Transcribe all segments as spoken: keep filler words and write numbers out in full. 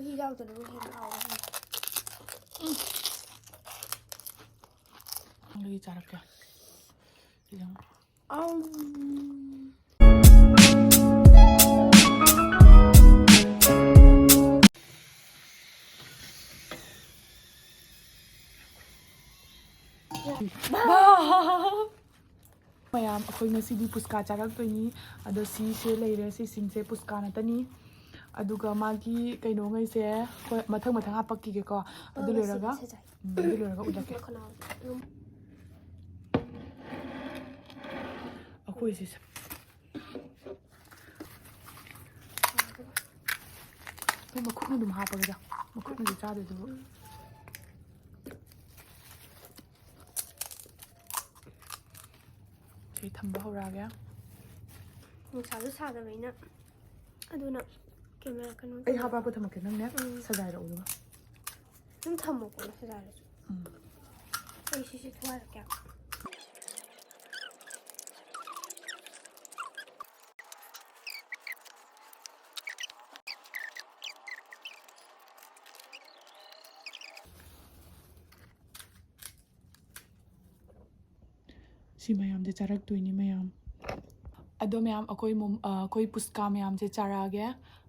ꯃꯍꯤ ꯌꯥꯎꯗꯅꯕ ꯍꯦꯟꯅ ꯍꯥꯎꯋꯦ꯫ ꯅꯪꯒꯤ ꯆꯥꯔꯛꯀꯦ꯫ ꯁꯤꯗꯪ꯫ ꯑꯧ꯫ ꯃꯌꯥꯝ, ꯑꯩꯈꯣꯏ ꯉꯁꯤꯗꯤ ꯄꯨꯁꯀꯥ ꯆꯥꯔꯛꯇꯣꯏꯅꯤ꯫ ꯑꯗꯣ ꯁꯤꯁꯦ ꯂꯩꯔꯦ, ꯁꯤꯁꯤꯡꯁꯦ ꯄꯨꯁꯀꯥ ꯅꯠꯇꯅꯤ꯫ ꯑꯗꯨꯒ ꯃꯥꯒꯤ ꯀꯩꯅꯣꯉꯩꯁꯦ ꯍꯣꯏ ꯃꯊꯪ ꯃꯊꯪ ꯍꯥꯄꯛꯈꯤꯒꯦꯀꯣ꯫ ꯑꯗꯨ ꯂꯣꯏꯔꯒ, ꯎꯝ, ꯑꯗꯨ ꯂꯣꯏꯔꯒ ꯎꯠꯂꯛꯀꯦ꯫ ꯑꯩꯈꯣꯏꯁꯦ ꯑꯩ ꯃꯈꯨꯠꯅ ꯑꯗꯨꯝ ꯍꯥꯞꯄꯒꯦꯗ, ꯃꯈꯨꯠꯅꯗꯤ ꯆꯥꯗꯣꯏꯗꯨꯕꯨ꯫ ꯁꯤ ꯊꯝꯕ ꯍꯧꯔꯛꯑꯒꯦ꯫ ꯅꯨꯡꯁꯥꯁꯨ ꯁꯥꯗꯕꯅꯤꯅ꯫ ꯑꯗꯨꯅ ꯀꯦꯃꯦꯔꯥ ꯀꯩꯅꯣ ꯑꯩ ꯍꯥꯞꯄ ꯍꯥꯞꯄ ꯊꯝꯃꯛꯀꯦ, ꯅꯪꯅꯦ ꯎꯝ꯫ ꯁꯖꯥꯏꯔꯛꯎ ꯑꯗꯨꯒ꯫ ꯑꯗꯨꯝ ꯊꯝꯃꯣꯀꯣ ꯁꯖꯥꯏꯔꯁꯨ꯫ ꯎꯝ꯫ ꯑꯩ ꯁꯤꯁꯦ ꯊꯨꯒꯥꯏꯔꯛꯀꯦ꯫ ꯁꯤ ꯃꯌꯥꯝꯁꯦ ꯆꯥꯔꯛꯇꯣꯏꯅꯤ ꯃꯌꯥꯝ꯫ ꯑꯗꯣ ꯃꯌꯥꯝ, ꯑꯩꯈꯣꯏ ꯃꯣꯝ-, ꯑ, ꯑꯩꯈꯣꯏ ꯄꯨꯁꯀꯥ ꯃꯌꯥꯝꯁꯦ ꯆꯥꯔꯛꯑꯒꯦ꯫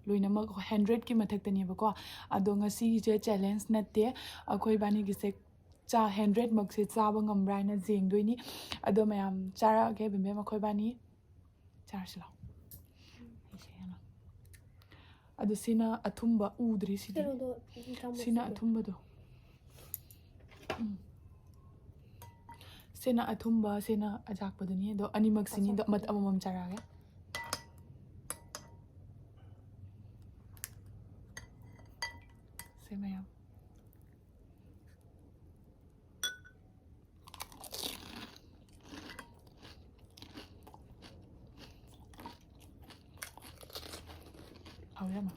ꯂꯣꯏꯅꯃꯛ ꯍꯟꯗ꯭ꯔꯦꯠꯀꯤ ꯃꯊꯛꯇꯅꯦꯕꯀꯣ꯫ ꯑꯗꯣ ꯉꯁꯤꯒꯤꯁꯦ ꯆꯦꯂꯦꯟꯖ ꯅꯠꯇꯦ, ꯑꯩꯈꯣꯏ ꯏꯕꯥꯅꯤꯒꯤꯁꯦ ꯆꯥ ꯍꯟꯗ꯭ꯔꯦꯠꯃꯛꯁꯦ ꯆꯥꯕ ꯉꯝꯕ꯭ꯔꯥ ꯍꯥꯏꯅ ꯌꯦꯡꯗꯣꯏꯅꯤ꯫ ꯑꯗꯣ ꯃꯌꯥꯝ ꯆꯥꯔꯛꯑꯒꯦ, ꯕꯦꯝꯕꯦꯝ, ꯑꯩꯈꯣꯏ ꯏꯕꯥꯅꯤ ꯆꯥꯔꯁꯤ ꯂꯥꯎ꯫ ꯑꯩꯁꯦ ꯌꯥꯝꯅ-, ꯑꯗꯣ ꯁꯤꯅ ꯑꯊꯨꯝꯕ, ꯎꯗ꯭ꯔꯤ ꯁꯤꯗꯤ꯫ ꯀꯩꯅꯣꯗꯣ, ꯎꯝ, ꯆꯥꯃꯁ ꯁꯤꯅ ꯑꯗꯣ꯫ ꯑꯊꯨꯝꯕꯗꯣ꯫ ꯎꯝ꯫ ꯁꯤꯅ ꯑꯊꯨꯝꯕ, ꯁꯤꯅ ꯑꯖꯥꯛꯄꯗꯨꯅꯤ꯫ ꯑꯗꯣ ꯑꯅꯤꯃꯛꯁꯤꯅꯤꯗꯣ ꯑꯃ-, ꯑꯃꯃꯝ ꯆꯥꯔꯛꯑꯒꯦ꯫ ꯁꯤ ꯃꯌꯥꯝ꯫ ꯍꯥꯎꯋꯦ ꯌꯥꯝꯅ꯫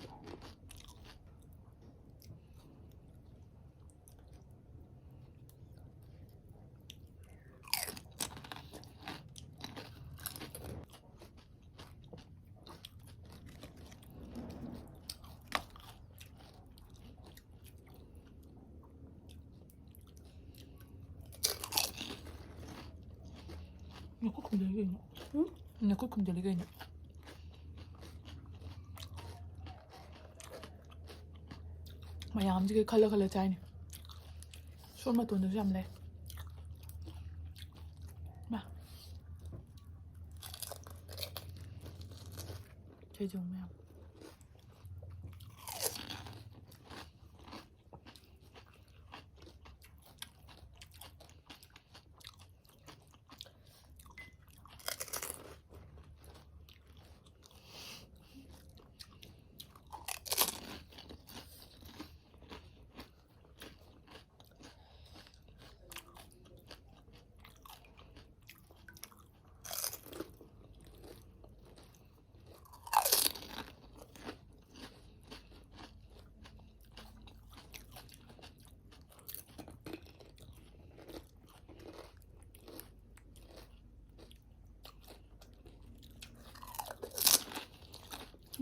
ꯈꯨꯝꯖꯤꯜꯂꯤ ꯀꯩꯅꯣ? ꯎꯝ? ꯅꯈꯨꯠ ꯈꯨꯝꯖꯤꯜꯂꯤ ꯀꯩꯅꯣ? ꯃꯌꯥꯝꯁꯤꯒ ꯈꯜꯂ ꯈꯜꯂ ꯆꯥꯏꯅꯦ꯫ ꯁꯣꯝ ꯃꯇꯣꯟꯗꯁꯨ ꯌꯥꯝ ꯂꯩ꯫ ꯃꯥ꯫ ꯐꯩꯖꯣꯝ ꯃꯌꯥꯝ꯫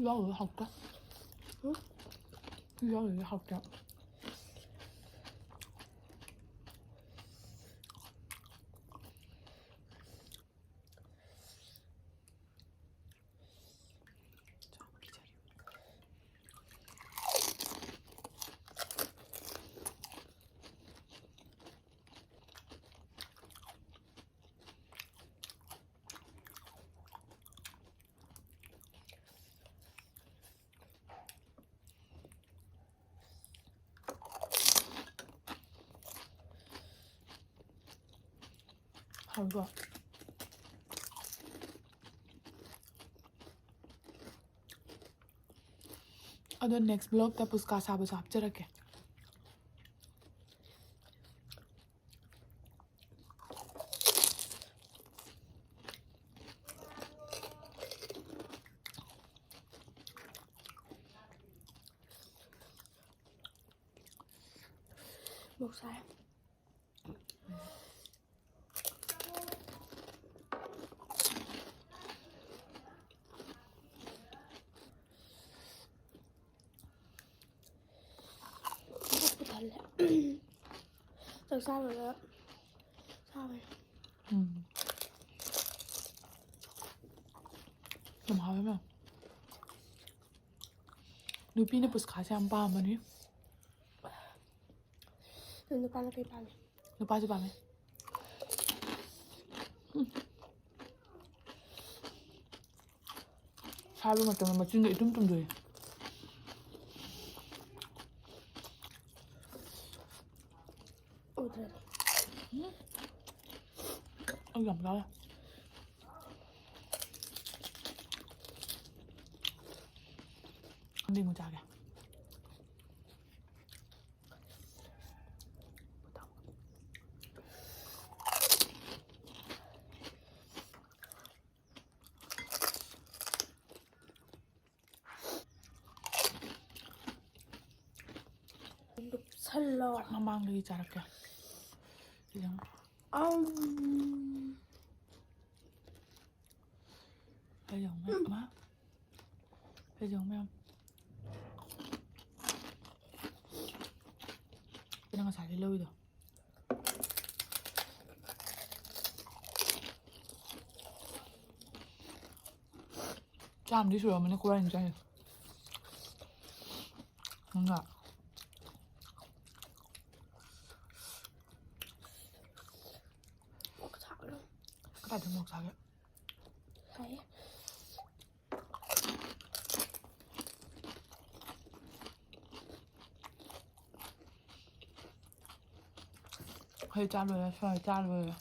ꯌꯥꯎꯔꯤꯁꯦ ꯍꯥꯎꯇꯦ꯫ ꯎꯝ? ꯌꯥꯎꯔꯤꯁꯦ ꯍꯥꯎꯇꯦ꯫ ꯍꯥꯎꯕ꯭ꯔꯣ? ꯑꯗꯣ next vlogꯇ ꯄꯨꯁꯀꯥ ꯁꯥꯕꯁꯨ ꯍꯥꯞꯆꯔꯛꯀꯦ꯫ ꯃꯣꯔꯣꯛ ꯁꯥꯏ꯫ ꯄꯨꯛꯄꯨ ꯊꯜꯂꯦ꯫ ꯆꯥꯛ ꯆꯥꯕꯗ ꯆꯥꯕꯅꯤ꯫ ꯎꯝ꯫ ꯌꯥꯝ ꯍꯥꯎꯋꯦ ꯃꯦꯝ꯫ ꯅꯨꯄꯤꯅ ꯄꯨꯁꯀꯥꯁꯦ ꯌꯥꯝ ꯄꯥꯝꯕꯅꯤ꯫ ꯅꯨꯄꯥꯅ ꯀꯩ ꯄꯥꯝꯃꯤ? ꯅꯨꯄꯥꯁꯨ ꯄꯥꯝꯃꯤ꯫ ꯁꯥꯕ ꯃꯇꯝꯗ ꯃꯆꯤꯟꯗꯣ ꯏꯇꯨꯝ ꯇꯨꯝꯗꯣꯛꯏ꯫ ꯎꯗ꯭ꯔꯗꯤ꯫ ꯑꯩ ꯌꯥꯝ ꯆꯥꯔꯦ꯫ ꯈꯪꯗꯦ, ꯑꯃꯨꯛ ꯆꯥꯒꯦ꯫ ꯂꯨꯞꯁꯜꯂꯣ꯫ ꯃꯃꯥꯡꯗꯒꯤ ꯆꯥꯔꯛꯀꯦ꯫ ꯁꯤꯗ ꯑꯃꯨꯛ꯫ ꯑꯝ꯫ ꯐꯩꯖꯣꯝ ꯃꯌꯥꯝ, ꯃꯥ꯫ ꯐꯩꯖꯣꯝ ꯃꯌꯥꯝ꯫ ꯑꯩꯅ ꯉꯁꯥꯏꯗꯩ ꯂꯧꯔꯤꯗꯣ꯫ ꯆꯥꯝꯗꯤ ꯁꯨꯔꯝꯃꯅꯤ ꯈꯨꯔꯥꯏꯅ ꯆꯥꯏꯗꯣ꯫ ꯅꯪꯒ꯫ ꯑꯣꯛ ꯁꯥꯕ꯭ꯔꯣ? ꯀꯗꯥꯏꯗ ꯃꯣꯔꯣꯛ ꯁꯥꯒꯦ? ꯁꯥꯏꯌꯦ꯫ ꯍꯩ ꯆꯥ ꯂꯣꯏꯔꯦ, ꯁꯣꯏ ꯆꯥ ꯂꯣꯏꯔꯦ꯫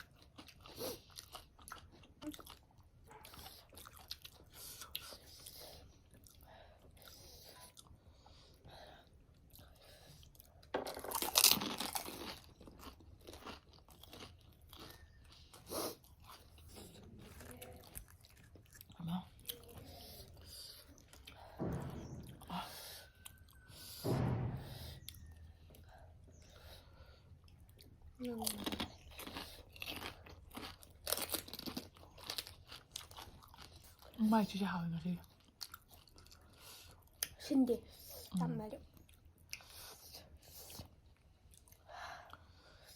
ꯃꯥꯏ ꯆꯤꯁꯦ ꯍꯥꯎꯋꯦ ꯉꯁꯤꯒꯤ꯫ ꯁꯤꯟꯗꯦ꯫ ꯎꯝ꯫ ꯆꯝꯃꯗꯤ꯫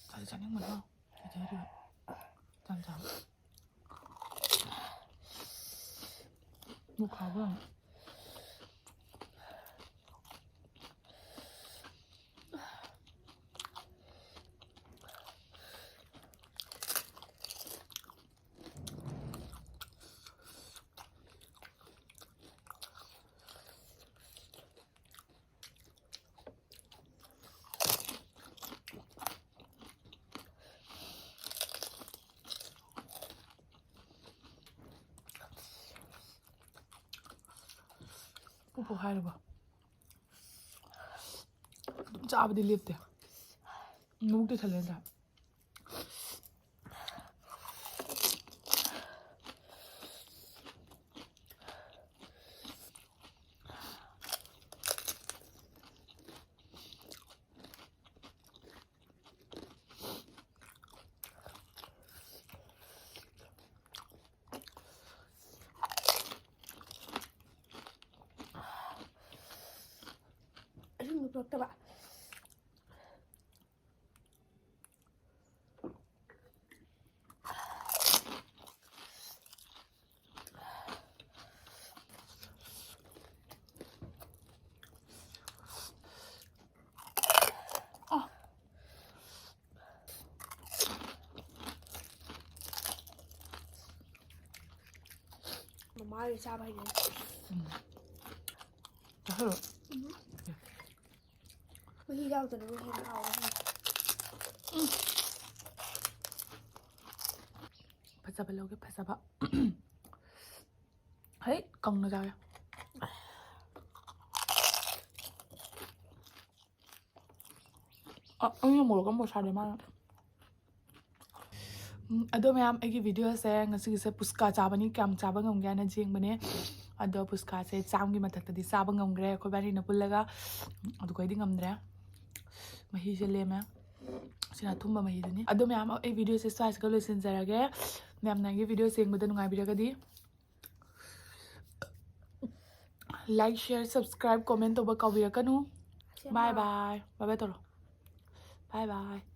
ꯆꯥꯗꯤ ꯆꯥꯅꯤꯡꯕꯅ ꯀꯩꯗꯧꯔꯤꯕ? ꯆꯥꯝ ꯆꯥꯝ꯫ ꯃꯨꯛ ꯍꯥꯎꯕ꯭ꯔꯥ? ꯎꯞꯄꯣ ꯍꯥꯏꯔꯕ? ꯑꯗꯨꯝ ꯆꯥꯕꯗꯤ ꯂꯦꯞꯇꯦ꯫ ꯅꯕꯨꯛꯇꯤ ꯊꯜꯂꯦ ꯅꯠꯇ꯭ꯔꯥ? ꯑꯁꯤꯡꯕ ꯄꯨꯔꯛꯇꯕ꯫ ꯃꯃꯥꯒꯤ ꯆꯥꯕ ꯍꯩꯅꯩ꯫ ꯆꯥꯁꯜꯂꯣ꯫ ꯃꯍꯤ ꯌꯥꯎꯗꯅꯕ ꯍꯦꯟꯅ ꯍꯥꯎꯋꯦ꯫ ꯐꯖꯕ ꯂꯧꯒꯦ, ꯐꯖꯕ꯫ ꯍꯩ, ꯀꯪꯅ ꯆꯥꯒꯦ꯫ ꯑ, ꯑꯩꯅ ꯃꯣꯔꯣꯛ ꯑꯃꯐꯥꯎ ꯁꯥꯗꯦ ꯃꯥꯅ꯫ ꯎꯝ, ꯑꯗꯣ ꯃꯌꯥꯝ, ꯑꯩꯒꯤ videoꯁꯦ ꯉꯁꯤꯒꯤꯁꯦ ꯄꯨꯁꯀꯥ ꯆꯥꯕꯅꯤ, ꯀꯌꯥꯝ ꯆꯥꯕ ꯉꯝꯒꯦ ꯍꯥꯏꯅ ꯌꯦꯡꯕꯅꯦ꯫ ꯑꯗꯣ ꯄꯨꯁꯀꯥꯁꯦ ꯆꯥꯝꯒꯤ ꯃꯊꯛꯇꯗꯤ ꯆꯥꯕ ꯉꯝꯈ꯭ꯔꯦ ꯑꯩꯈꯣꯏ ꯏꯕꯥꯅꯤꯅ ꯄꯨꯜꯂꯒ꯫ ꯑꯗꯨꯒ ꯑꯩꯗꯤ ꯉꯝꯗ꯭ꯔꯦ, ꯃꯍꯤꯁꯦ ꯂꯦꯝꯃꯦ꯫ ꯁꯤꯅ ꯑꯊꯨꯝꯕ ꯃꯍꯤꯗꯨꯅꯤ꯫ ꯑꯗꯣ ꯃꯌꯥꯝ, ꯑꯩ videoꯁꯦ ꯁ꯭ꯋꯥꯏꯁꯤꯒ ꯂꯣꯏꯁꯤꯟꯖꯔꯒꯦ꯫ ꯃꯌꯥꯝꯅ ꯑꯩꯒꯤ videoꯁꯦ ꯌꯦꯡꯕꯗ ꯅꯨꯡꯉꯥꯏꯕꯤꯔꯒꯗꯤ like, share, subscribe, comment ꯇꯧꯕ ꯀꯥꯎꯕꯤꯔꯛꯀꯅꯨ꯫ Bye bye꯫ Bye bye ꯇꯧꯔꯣ꯫ Bye bye꯫